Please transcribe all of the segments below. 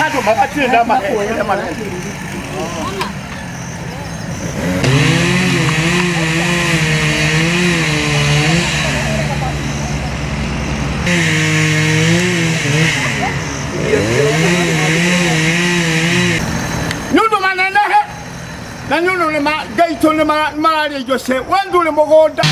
Andũ mabatirĩ na mahe. Nĩ ũndũ manenehe na nĩ ũndũ ngai tũ nĩ mararĩa indo cia we ndũrĩ mũgũnda.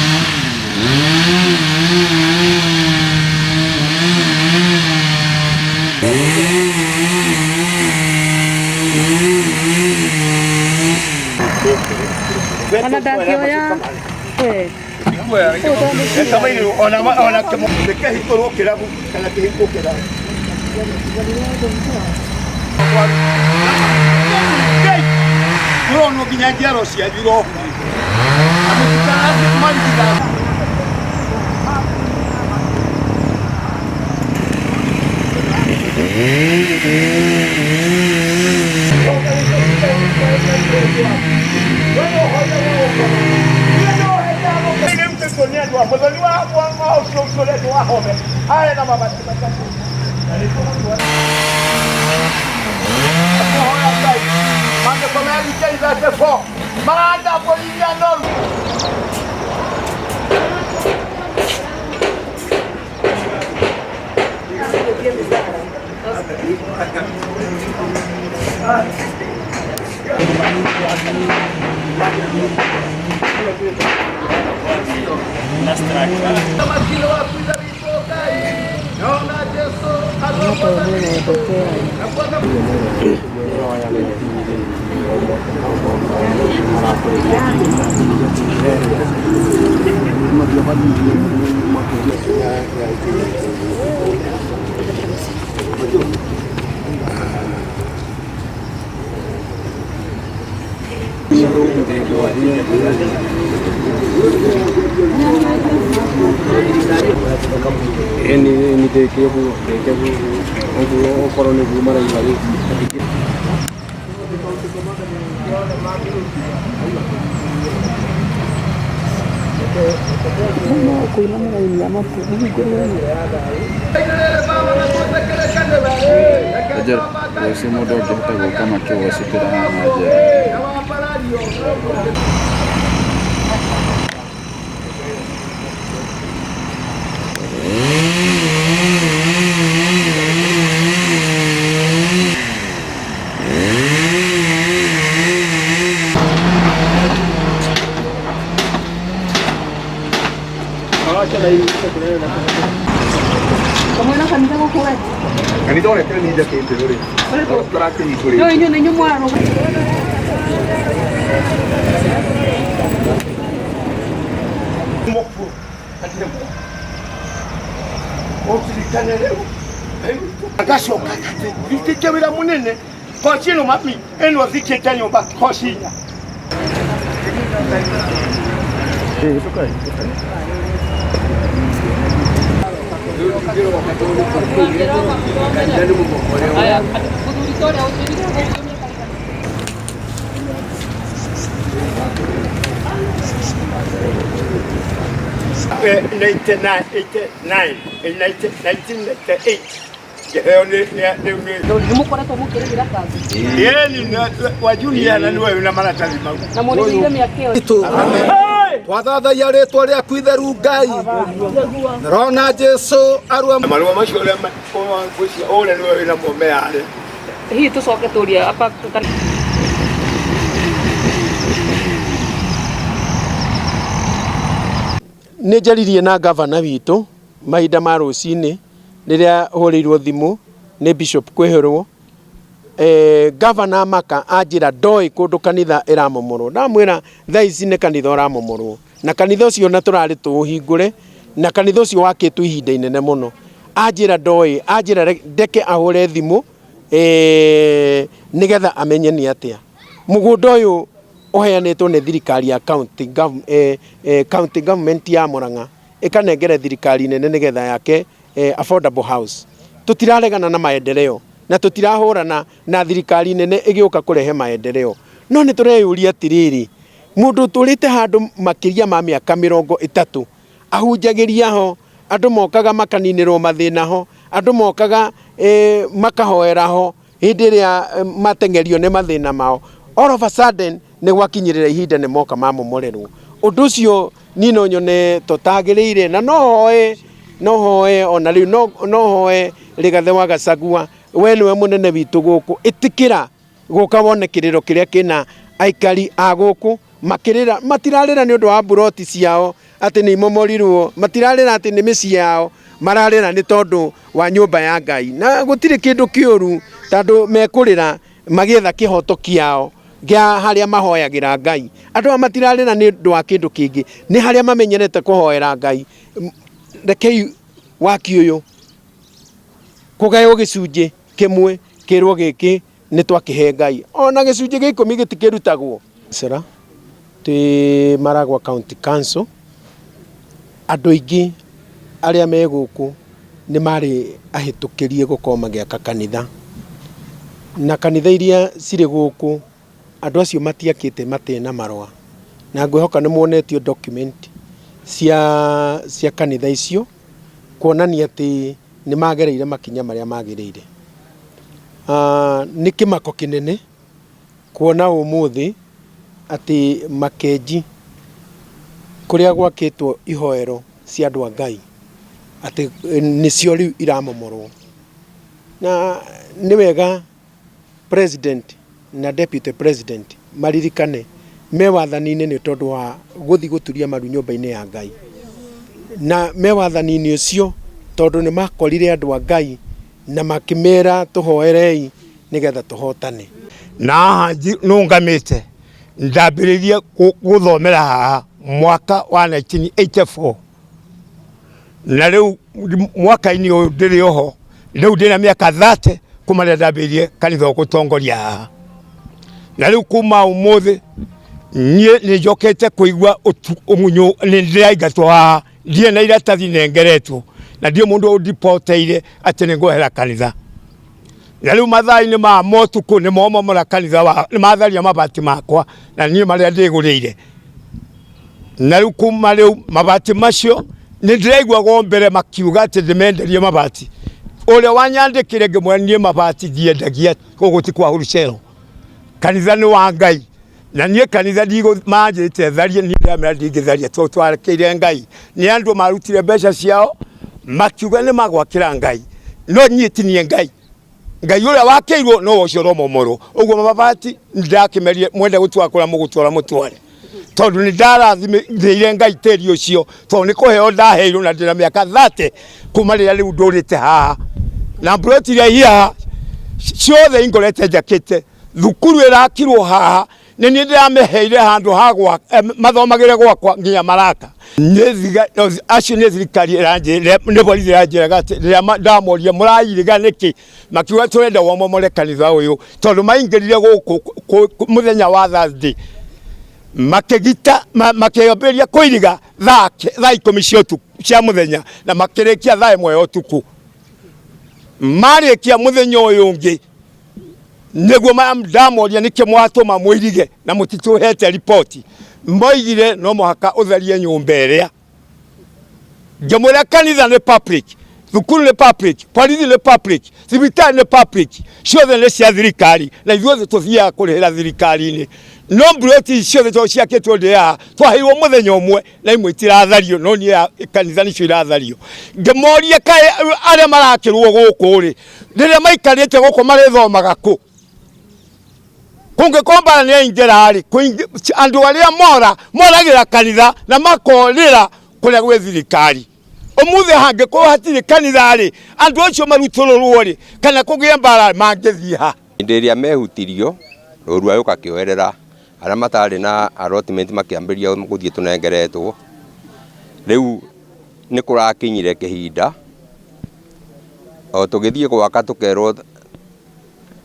Ona ndangĩoya we. Ona kĩhingũrwo kĩrabu kana kĩhingwo kĩrabu. Mũronwo nginya njiaro cianyu irohurĩte. Na mũtikarathiĩ marigithathi. Maranda Bolivia noru. Ĩni ndĩke ũguo ndĩke ũguo ũkorwo nĩguo marauga rĩ. Kũina mũrainia matũ Njera, rũciũ mũndũ angĩhota gũka makĩwocipĩra haha njera. Kamwena kanitha gũkũ we. Kanitha ũrĩa kĩrĩ nĩ njakĩte rĩ. Tũrakĩhingũrĩte. No inyuĩ nĩ inyuĩ mwarũga. Mũkuũ hatirĩ mũndũ. Ũririkane rĩu agacoka atĩ rutĩte wĩra mũnene koci ĩno mami ĩno thikĩte nyũmba koci inya. Eh, 99, 89, 90, 1998 ngĩheo nĩ Nĩ mũkoretwo mũkĩrĩhĩra kanjũ Yeni wa junior na niwe wĩna maratathi mau. na mũrĩhĩire mĩaka ĩyo. Twathathaiya rĩtwa rĩaku itheru Ngai rona Jesu arua Marũa macio ũrĩa ngwĩciria ũrĩa nĩwe wĩna mo meyarĩ. Hihi tũcoke tũrie apa kana Nĩ njaririe na gavana witũ mahinda ma rũcinĩ rĩrĩa hũrĩirwo thimũ nĩ Bishop Kwĩhĩrwo. Gavana Maka anjĩra ndoĩ kũndũ kanitha ĩramomorwo. Ndamwĩra thaa ici nĩ kanitha ũramomorwo na kanitha ũcio na tũrarĩ tũũhingũre na kanitha ũcio wakĩtwo ihinda inene mũno. Anjĩra ndoĩ, anjĩra ndeke ahũre thimũ nĩgetha amenye nĩ atĩa. Mũgũnda ũyũ ũheanĩtwo nĩ thirikari ya county, county government ya Murang'a ĩkanengere thirikari nene nĩgetha yake affordable house. Tũtiraregana na maendeleo na tũtirahũrana na thirikari nene ĩgĩũka kũrehe maendeleo, no nĩ tũreyũria atĩrĩrĩ, mũndũ ũtũrĩte handũ makĩria ma mĩaka 30 ahunjagĩria ho, andũ mokaga makaninĩrwo mathĩna ho. Andũ mokaga makahoera ho hĩndĩ ĩrĩa mateng'erio nĩ mathĩna mao. All of a sudden nĩ gwakinyĩrĩra ihinda nĩ moka mamomorerwo. Ũndũ ũcio niĩ no nyone tũtagĩrĩire, na no hoe ona rĩu no hoe Rigathĩ wa Gachagua, we nĩwe mũnene witũ gũkũ, ĩtĩkĩra gũka wone kĩrĩro kĩrĩa kĩna aikari a gũkũ makĩrĩra. Matirarĩra nĩ ũndũ wa mburoti ciao atĩ nĩ imomorirwo, matirarĩra atĩ nĩ mĩciĩ yao, mararĩra nĩ tondũ wa nyũmba ya Ngai. Na gũtirĩ kĩndũ kĩũru tondũ mekũrĩra magĩetha kĩhoto kĩao gĩa harĩa mahoyagĩra Ngai. Andũ aya matirarĩra nĩ ũndũ wa kĩndũ kĩngĩ, nĩ harĩa mamenyerete kũhoera Ngai. Rekei waki ũyũ kũgaywo gĩcunjĩ kĩmwe kĩrwo gĩkĩ nĩ twakĩhe Ngai, ona gĩcunjĩ gĩa 10 gĩtikĩrutagwo. Cera twĩ Maragua County Council, andũ aingĩ arĩa me gũkũ nĩ marĩ ahĩtũkĩrie gũkorwo magĩaka kanitha, na kanitha iria cirĩ gũkũ andũ acio matiakĩte matirĩ na marũa, na ngwĩhoka nĩ muonetio document cia kanitha icio kuonania atĩ nĩ magereire makinya marĩa magĩrĩire. Nĩ kĩmako kĩnene kuona ũmũthĩ atĩ Makenji kũrĩa gwakĩtwo ihoero cia andũ a Ngai atĩ nĩcio rĩu iramomorwo. Na nĩ wega president na deputy president maririkane me wathani-inĩ nĩ tondũ wa gũthiĩ gũturia maru nyũmba-inĩ ya Ngai, na me wathani-inĩ ũcio tondũ nĩ makorire andũ a Ngai na makĩmera tũhoerei nĩgetha tũhotane. Na haha nũngamĩte ndambĩrĩrie gũthomera haha mwaka wa 1984, na rĩu mwaka-inĩ ũyũ ndĩrĩ oho, rĩu ndĩna mĩaka 30 kuma rĩrĩa ndambĩrĩirie kanitha gũtongoria haha. Na rĩu kuma ũmũthĩ niĩ nĩ njokete kũigua nĩ ndĩraingatwo haha, ndirĩ na iratathi nengeretwo, na ndirĩ mũndũ ũndipoteire atĩ nĩ ngwehera kanitha. Na rĩu mathaa-inĩ ma motukũ nĩ momomora kanitha wa, nĩ matharia mabati makwa na niĩ marĩa ndĩgũrĩire. Na rĩu kuma rĩu mabati macio nĩ ndĩraiguaga mbere makiuga atĩ ndĩmenderie mabati. Ũrĩa wanyandĩkire ngĩmwĩra niĩ mabati ndiendagia gũkũ ti kwa wholesale. Kanitha nĩ wa Ngai, na niĩ kanitha manjĩte tharie, niĩ ndĩramera ndingĩtharia tondũ twarekeire Ngai. Nĩ andũ marutire mbeca ciao makiuga nĩ magwakĩra Ngai, no niĩ ti niĩ Ngai. Ngai ũrĩa wakĩirwo no ũcio ũromomorwo. Ũguo mabati ndakĩmerie mwende gũtwara kũrĩa mũgũtwara mũtware, tondũ nĩ ndarathimĩire Ngai tĩri ũcio, tondũ nĩ kũheo ndaheirwo na ndĩna mĩaka 30 kuma rĩrĩa rĩu ndũrĩte haha. Na mburoti iria i haha ciothe ingorete njakĩte, thukuru ĩrakirwo haha nĩ niĩ ndĩramĩheire handũ ha mathomagĩre gwakwa nginya maraka. Acio nĩ thirikari ĩranjĩra, nĩ borithi ĩranjĩraga atĩ rĩrĩa ndamoria mũrairiga nĩkĩ, makiuga tũrenda womomore kanitha ũyũ, tondũ maingĩrire gũkũ mũthenya wa Thursday makĩgita, makĩambĩrĩria kũiriga thaa 10 cia ũtukũ cia mũthenya, na makĩrĩkia thaa 1 ya ũtukũ. Marĩkia mũthenya ũyũ ũngĩ nĩguo ndamoria nĩkĩ mwatũma mũirige na mũtitũhete riboti, moigire no mũhaka ũtharie nyũmba ĩrĩa. Ngĩmwĩra kanitha nĩ public, thukuru nĩ public, borithi nĩ public, thibitarĩ nĩ public, ciothe nĩ cia thirikari na ithuothe tũthiaga kũrĩhĩra thirikari-inĩ. No mburoti ciothe tondũ ciakĩtwo ndĩ haha twaheirwo mũthenya ũmwe na imwe itirathario, no niĩ kanitha nĩcio irathario. Ngĩmoria kaĩ arĩa marakĩrwo gũkũ rĩ, rĩrĩa maikarĩte gũkũ marĩthomaga kũ? Kũngĩkorwo mbara nĩ yaingĩra rĩ, andũ arĩa mora moragĩra kanitha na makorĩra kũrĩa gwĩ thirikari. Ũmũthĩ hangĩkorwo hatirĩ kanitha rĩ, andũ acio marutũrũrwo rĩ, kana kũgĩe mbara mangĩthiĩ ha? Hĩndĩ ĩrĩa mehutirio, rũrua rũkakĩoerera, arĩa matarĩ na allotment makĩambĩrĩria gũthiĩ tũnengeretwo. Rĩu nĩ kũrakinyire kĩhinda, o tũgĩthiĩ gwaka tũkerwo,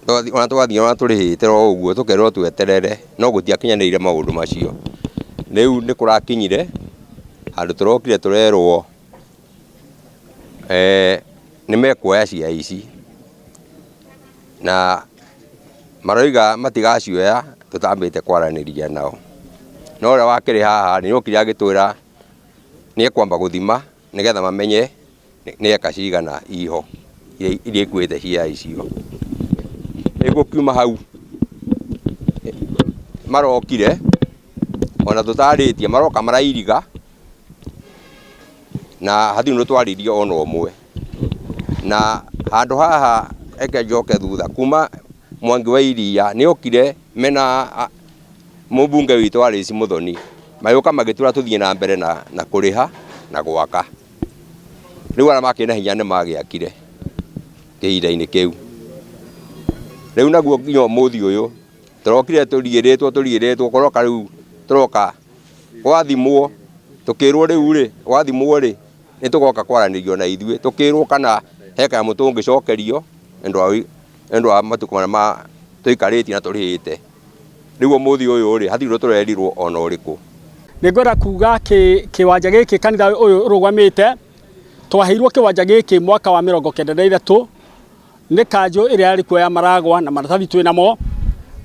ona twathiĩ ona tũrĩhĩte o ũguo tũkerwo tweterere, no gũtiakinyanĩire maũndũ macio. Rĩu nĩ kũrakinyire handũ tũrokire tũrerwo nĩ mekuoya cia ici, na maroiga matigacioya tũtambĩte kwaranĩria nao. No ũrĩa wakĩrĩ haha nĩ okire agĩtwĩra nĩ ekwamba gũthima nĩgetha mamenye nĩ eka cigana iho. iria ikuĩte cia icio. Ĩgũkiuma hau marokire ona tũtarĩtie maroka marairiga na hatirĩ ũndũ twaririe ona ũmwe. Na handũ haha reke njoke thutha kuma Mwangi wa Iria nĩ okire mena mũmbunge witũ Alice Muthoni magĩũka magĩtwĩra tũthiĩ na mbere na kũrĩha na gwaka. Rĩu arĩa makĩrĩ na hinya nĩ magĩakire kĩhinda-inĩ kĩu. Rĩu naguo nginya ũmũthĩ ũyũ tũrokire tũriĩrĩtwo kũroka rĩu tũroka gwathimwo tũkĩrwo rĩu rĩ gwathimwo rĩ nĩ tũgoka kwaranĩrio na ithuĩ tũkĩrwo kana he kanyamũ tũngĩcokerio nĩ ũndũ wa matukũ marĩa ma tũikarĩtie na tũrĩhĩte. Rĩu ũmũthĩ ũyũ rĩ hatirĩ ũndũ tũrerirwo ona ũrĩkũ. Nĩ ngwenda kuga kĩwanja gĩkĩ kanitha ũyũ ũrũgamĩte twaheirwo kĩwanja gĩkĩ mwaka wa 93 nĩ kanjũ ĩrĩa yarĩ kuo ya Maragwa na maratathi twĩ namo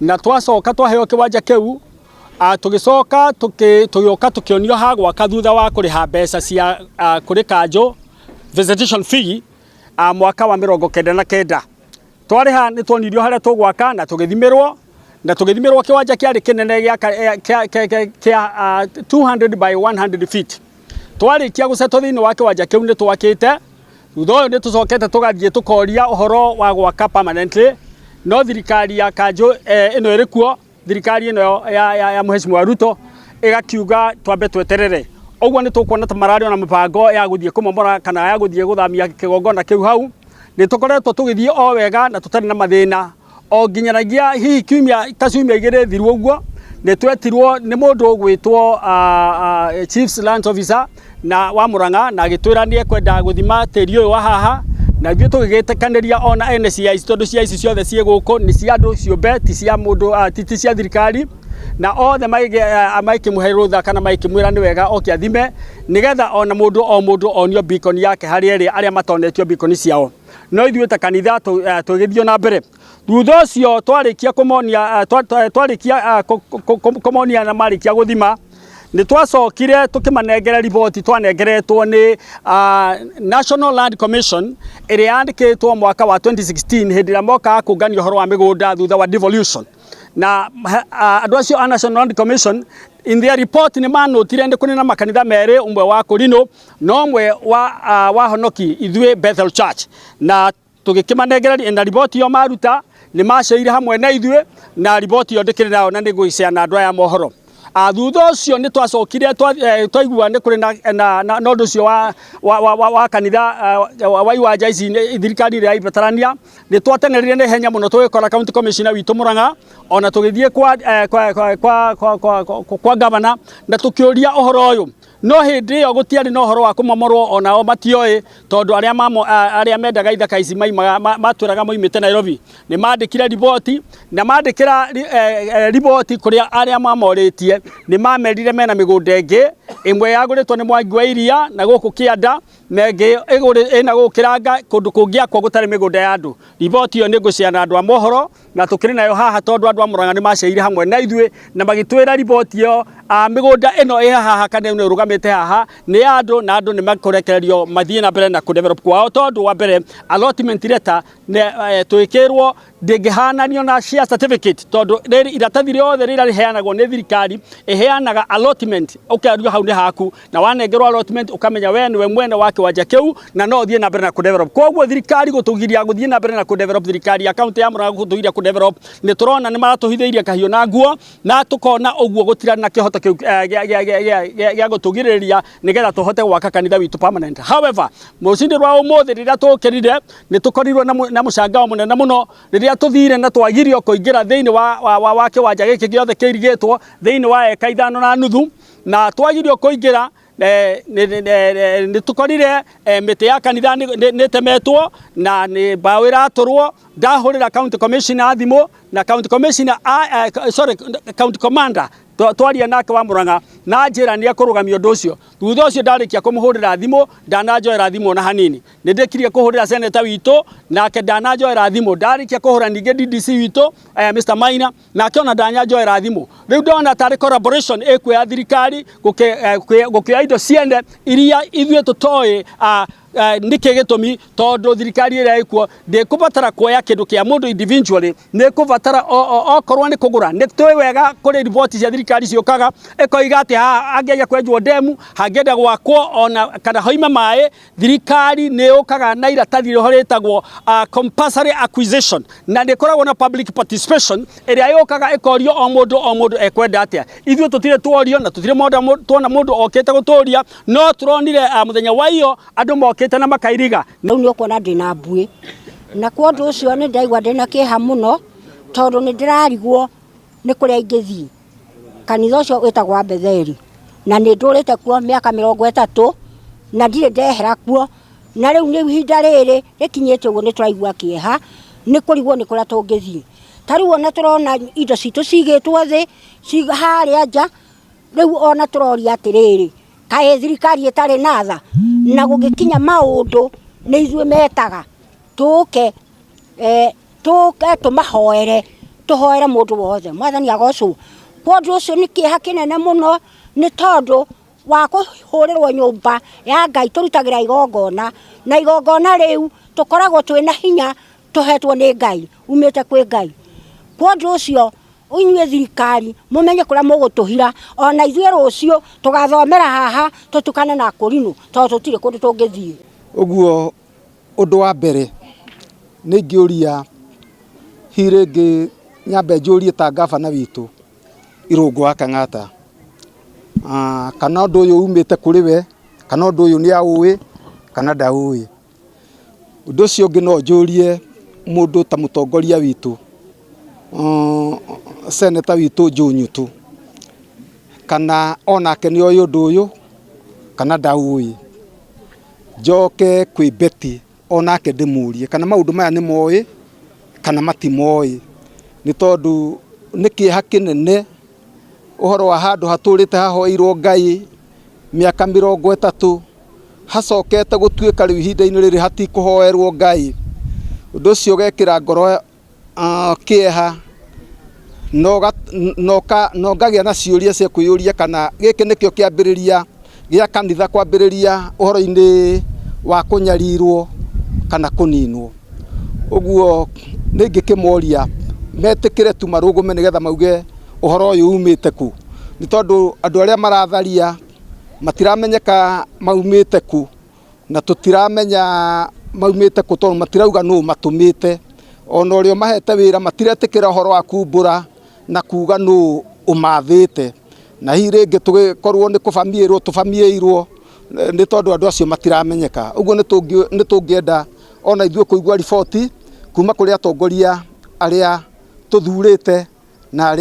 na twacoka twaheo kĩwanja kĩu tũgĩcoka tũgĩũka tũkĩonio ha gwaka thutha wa kũrĩha mbeca cia kũrĩ kanjũ visitation fee mwaka wa 99. Twarĩha nĩ tuonirio harĩa tũgwaka na tũgĩthimĩrwo kĩwanja kĩarĩ kĩnene kĩa 200 by 100 feet. Twarĩkia gũcetwo thĩinĩ wa kĩwanja kĩu nĩ twakĩte. Thutha ũyũ nĩ tũcokete tũgathiĩ tũkoria ũhoro wa gwaka permanently no thirikari ya kanjũ ĩno ĩrĩ kuo thirikari ĩno ya Mheshimiwa Ruto ĩgakiuga twambe tweterere. Ũguo nĩ tũkuona ta mararĩ ona mĩbango ya gũthiĩ kũmomora kana ya gũthiĩ gũthamia kĩgongona kĩu hau. Nĩ tũkoretwo tũgĩthiĩ o wega na tũtarĩ na mathĩna o nginyanagia hihi kiumia ta ciumia igĩrĩ thiru ũguo nĩ twetirwo nĩ mũndũ ũgwĩtwo Chiefs Land Officer na wa Murang'a na agĩtwĩra nĩ ekwenda gũthima tĩri ũyũ wa haha na ithuĩ tũgĩgĩtĩkanĩria ona ene CIC tondũ CIC ciothe ciĩ gũkũ nĩ cia andũ ciũmbe ti cia mũndũ ti cia thirikari na othe magĩkĩmũhe rũtha kana magĩkĩmwĩra nĩ wega oke athime nĩgetha ona mũndũ o mũndũ onio beacon yake harĩa ĩrĩ arĩa matonetio beacon ciao. No ithuĩ ta kanitha tũgĩthiĩ na mbere. Thutha ũcio twarĩkia kũmonia twarĩkia kũmonia na marĩkia gũthima nĩ twacokire tũkĩmanengera riboti twanengeretwo nĩ National Land Commission ĩrĩa yandĩkĩtwo mwaka wa 2016 hĩndĩ ĩrĩa mokaga kũngania ũhoro wa mĩgũnda thutha wa devolution. Na andũ acio a National Land Commission in their report nĩ manotire nĩ kũrĩ na makanitha merĩ ũmwe wa Kũrinũ na ũmwe wa Honoki ithuĩ Bethel Church na tũgĩkĩmanengera na riboti ĩyo maruta nĩ maceire hamwe na ithuĩ na riboti ĩyo ndĩkĩrĩ nayo na nĩ ngũgĩceana andũ aya mohoro. Thutha ũcio nĩ twacokire twaigua nĩ kũrĩ na ũndũ ũcio wa kanitha wa iwanja ici thirikari ĩrĩa ibatarania nĩ twateng'erire na ihenya mũno tũgĩkora county commissioner witũ Murang'a ona tũgĩthiĩ kwa governor na tũkĩũria ũhoro ũyũ. No hĩndĩ ĩyo gũtiarĩ na ũhoro wa kũmomorwo onao matioĩ tondũ arĩa mendaga ithaka ici matwĩraga moimĩte Nairobi nĩ mandĩkire riboti na mandĩkĩra riboti kũrĩa arĩa mamorĩtie nĩ mamerire mena mĩgũnda ĩngĩ ĩmwe yagũrĩtwo nĩ Mwangi wa Iria na gũkũ kĩanda na ĩngĩ ĩna gũkũ Kĩranga kũndũ kũngĩ akwa gũtarĩ mĩgũnda ya andũ. Riboti ĩyo nĩ ngũciana andũ a mohoro na tũkĩrĩ nayo haha tondũ andũ a Murang'a nĩ maceire hamwe na ithuĩ na magĩtwĩra riboti ĩyo mĩgũnda ĩno ĩ haha kana ĩno ĩrũgamĩte haha nĩ ya andũ na andũ nĩ makũrekererio mathiĩ na mbere na kũdevelop kwao tondũ wa mbere allotment letter twĩkĩrwo ndĩngĩhananio na share certificate tondũ iratathi rĩothe rĩrĩa rĩheanagwo nĩ thirikari ĩheanaga allotment ũkerio hau nĩ haku na wanengerwo allotment ũkamenya we nĩwe mwene wa kĩwanja kĩu na no ũthiĩ na mbere na kũdevelop. Koguo thirikari gũtũgiria gũthiĩ na mbere na kũdevelop thirikari ya kaunti ya Murang'a gũtũgiria kũdevelop nĩ tũrona nĩ maratũhithĩirie kahiũ na nguo na tũkona ũguo gũtirarĩ na kĩhoto kĩu gĩa gũtũgirĩrĩria nĩgetha tũhote gwaka kanitha witũ permanent. However, rũcinĩ rwa ũmũthĩ rĩrĩa tũkĩrire nĩ tũkorirwo na mũcangao mũnene mũno rĩrĩa tũthire na twagirio kũingĩra thĩinĩ wa kĩwanja gĩkĩ gĩothe kĩirigĩtwo thĩinĩ wa eka 5.5 na twagirio kũingĩra nĩ tũkorire mĩtĩ ya kanitha nĩ ĩtemetwo na nĩ mbaũ ĩratũrwo. Ndahũrĩra county commissioner thimũ na county commissioner sorry county commander twaria nake wa Murang'a na njĩra nĩ ekũrũgamia ũndũ ũcio. Thutha ũcio ndarĩkia kũmũhũrĩra thimũ ndananjoera thimũ na hanini nĩ ndĩkirie kũhũrĩra senator witũ nake ndananjoera thimũ ndarĩkia kũhũra ningĩ DDC witũ Mr Maina nake ona ndananjoera thimũ. Rĩu ndona tarĩ collaboration ĩkuo ya thirikari gũkĩoya indo ciene iria ithuĩ tũtoĩ Nĩkĩ gĩtũmi? Tondũ thirikari ĩrĩa ĩkuo ndĩkũbatara kuoya kĩndũ kĩa mũndũ individually, nĩ kũbatara okorwo nĩ kũgũra. Nĩ tũĩ wega kũrĩ riboti cia thirikari ciũkaga ĩkoiga atĩ haha hangĩaria kwenjwo ndemu, hangĩenda gwakwo ona kana hoime maĩ, thirikari nĩ yũkaga na iratathi rĩho rĩtagwo compulsory acquisition, na nĩ ĩkoragwo na public participation ĩrĩa yũkaga ĩkorio o mũndũ o mũndũ ekwenda atĩa. Ithuĩ tũtirĩ tuorio na tũtirĩ tuona mũndũ okĩte gũtũria, no tũronire mũthenya wa iyo andũ mokĩte na makairiga. Rĩu nĩ ũkuona ndĩna mbuĩ, na kwa ũndũ ũcio nĩ ndaigua ndĩna kĩeha mũno, tondũ nĩ ndĩrarigwo nĩ kũrĩa ingĩthiĩ. Kanitha ũcio wĩtagwo wa Betheli, na nĩ ndũrĩte kuo mĩaka 30 na ndirĩ ndehera kuo, na rĩu nĩ ihinda rĩrĩ rĩkinyĩte ũguo nĩ tũraigua kĩeha nĩ kũrigwo nĩ kũrĩa tũngĩthiĩ. Ta rĩu ona tũrona indo citũ cigĩtwo thĩ harĩa nja, rĩu ona tũroria atĩrĩrĩ, kaĩ thirikari ĩtarĩ na tha? Na gũgĩkinya maũndũ nĩ ithuĩ metaga tũke tũke tũmahoere, tũhoere mũndũ wothe. Mwathani agocwo. Kwa ũndũ ũcio nĩ kĩeha kĩnene mũno, nĩ tondũ wa kũhũrĩrwo nyũmba ya Ngai tũrutagĩra igongona, na igongona rĩu tũkoragwo twĩna hinya tũhetwo nĩ Ngai, umĩte kwĩ Ngai. Kwa ũndũ ũcio inyuĩ thirikari mũmenye kũrĩa mũgũtũhira, ona ithuĩ rũciũ tũgathomera haha tũtukane na kũrinũ, tondũ tũtirĩ kũndũ tũngĩthiĩ. Ũguo ũndũ wa mbere nĩ ingĩũria hihi rĩngĩ nyambe njũrie ta gavana witũ Irũngũ wa Kang'ata, kana ũndũ ũyũ umĩte kũrĩ we, kana ũndũ ũyũ nĩ aũĩ kana ndaũĩ. Ũndũ ũcio ũngĩ no njũrie mũndũ ta mũtongoria witũ, seneta witũ Joe Nyutu, kana onake nĩ oĩ ũndũ ũyũ kana ndaũĩ. Njoke kwĩ Betty onake ndĩmũrie kana maũndũ maya nĩ moĩ kana matimoĩ, nĩ tondũ nĩ kĩeha kĩnene ũhoro wa handũ hatũrĩte hahoeirwo Ngai mĩaka 30 hacokete gũtuĩka rĩu ihinda-inĩ rĩrĩ hatikũhoerwo Ngai. Ũndũ ũcio ũgekĩra ngoro kĩeha na ũkagĩa na ciũria cia kwĩyũria kana gĩkĩ nĩkĩo kĩambĩrĩria gĩa kanitha kwambĩrĩria ũhoro-inĩ wa kũnyarirwo kana kũninwo. Ũguo nĩ ingĩkĩmoria metĩkĩre tu marũgũme nĩgetha mauge ũhoro ũyũ umĩte kũ, nĩ tondũ andũ arĩa maratharia matiramenyeka maumĩte kũ, na tũtiramenya maumĩte kũ tondũ matirauga nũ matũmĩte. Ona ũrĩa ũmahete wĩra matiretĩkĩra ũhoro wa kumbũra na kuga nũ ũmathĩte, na hihi rĩngĩ tũgĩkorwo nĩ kũbamiĩrwo tũbamiĩirwo nĩ tondũ andũ acio matiramenyeka. Ũguo nĩ tũngĩenda ona ithuĩ kũigua riboti kuma kũrĩ atongoria arĩa tũthurĩte na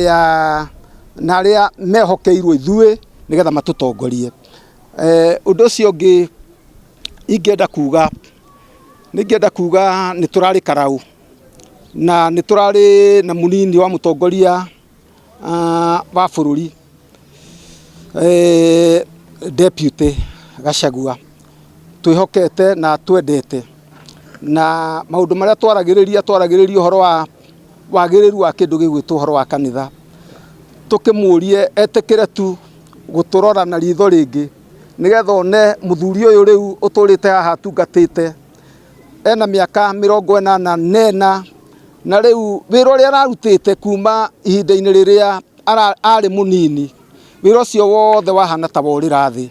arĩa mehokeirwo ithuĩ nĩgetha matũtongorie. Ũndũ ũcio ũngĩ ingĩenda kuga, nĩ ingĩenda kuga nĩ tũrarĩ karau na nĩ tũrarĩ na mũnini wa mũtongoria wa bũrũri Deputy Gachagua twĩhokete na twendete, na maũndũ marĩa twaragĩrĩria twaragĩrĩria ũhoro wa wagĩrĩru wa kĩndũ gĩgwĩtwo ũhoro wa kanitha, tũkĩmũrie etĩkĩre tu gũtũrora na ritho rĩngĩ nĩgetha one mũthuri ũyũ rĩu ũtũrĩte haha atungatĩte ena mĩaka 84 na rĩu wĩra ũrĩa ararutĩte kuma ihinda-inĩ rĩrĩa arĩ mũnini, wĩra ũcio wothe wahana ta worĩra thĩ.